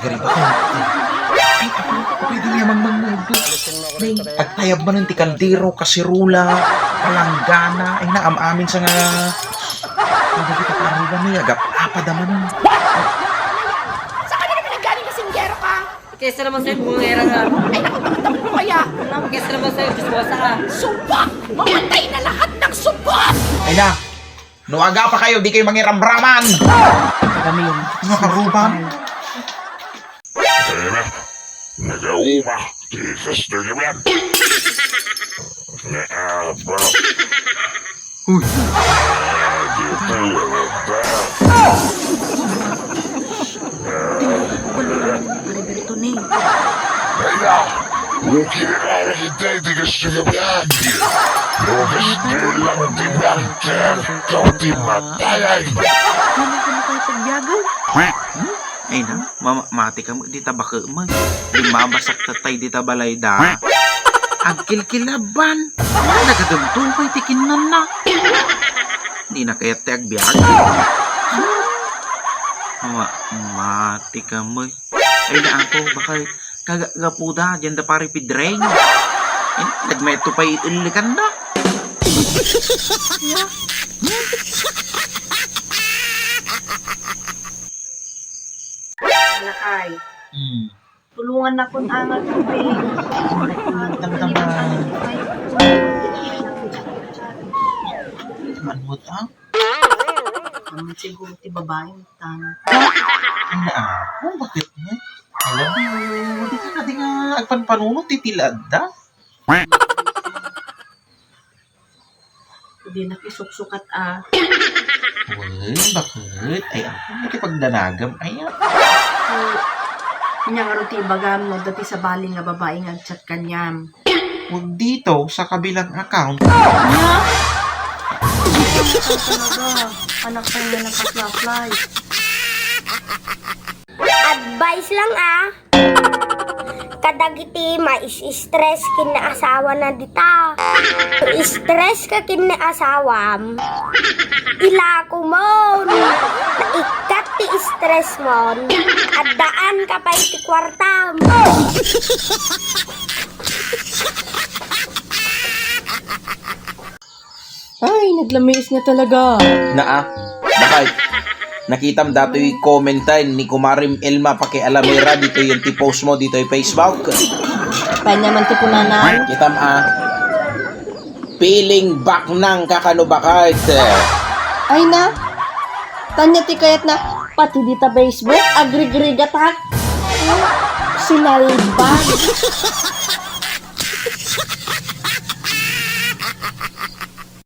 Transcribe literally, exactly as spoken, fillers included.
Gariba. Ay, pwede niya mangmangmag. Nay, agtayab manen ti kaldero, kaserola, palanggana. Ay, naam-amin sa nga. Pwede kita karugan, nay, agap-, apada manen. Saan ka na naggaling, kasinggero ka? Kesa naman sa'yo, bungera nga. Ay, naku, bakit mo kaya? Ano? Kesa naman sa'yo, chismosa ka. Subok! Mamatay na lahat ng subok! Ay na! No aga pa kayo, di kayo mangiramraman! Kami yun. Makaruban! Ay na! Nagauma! Tikas na naman! Naapa! Uy! Heriberto ni. Ay na! Huwag kinakala kita iti kastoy a biag! Lugas na lang ti biag, sir! Ikaw ti matayay! Ano ka na kayo pagbiagan? Hmm? Ay na, mama, mati ka mo, di ta bakemeg. Di mabasak tatay di ta balay da. Agkilkilaban. Nagadagtungpay ti kinnanna. Di na kayat ti agbiag. Mama, mati ka mo. Ay na ako, baka kagagapuda, diyan da pare Pidreng. Eh, nagmeto pa iilikan da. Lakay. Hmm. Tulungan na kun angat tubig. Tamtama. Manhot, ah? Amin siguro ti babae, tan. Ay, na, ah, oh, bakit na? Alam mo, di ka na, di nga agpanpanunot, ti tila adda. Di nakisuksukat, ah. Uy, bakit? Ay, ako, makipagdanagam. Ay, ah. Anya nga ti ibagam no dati sabali nga babae nga agchat kaniam. Huwag dito, sa kabilang account. Nya? Ay, talaga. Anak pa nga nagpa-flashlight. Advice lang, ah. Kadagiti mais-stress ken naasawana dita. Stress ka ken naasawam. Ilakomon. Naikkat ti stress mon. Addaan ka pay ti kuartam. Ay, naglamiis nga talaga. Naa, bakit? Nakitam datoy comment tayo ni Kumarim Elma, pakialamera ditoy yung ti post mo ditoy Facebook. Kanya man ti kunanan. Kitam, ah. Feeling baknang ka kano bakit? Ay na. Tanya ti kayat na, pati dita Facebook, agrigrigatak. Sinalbag.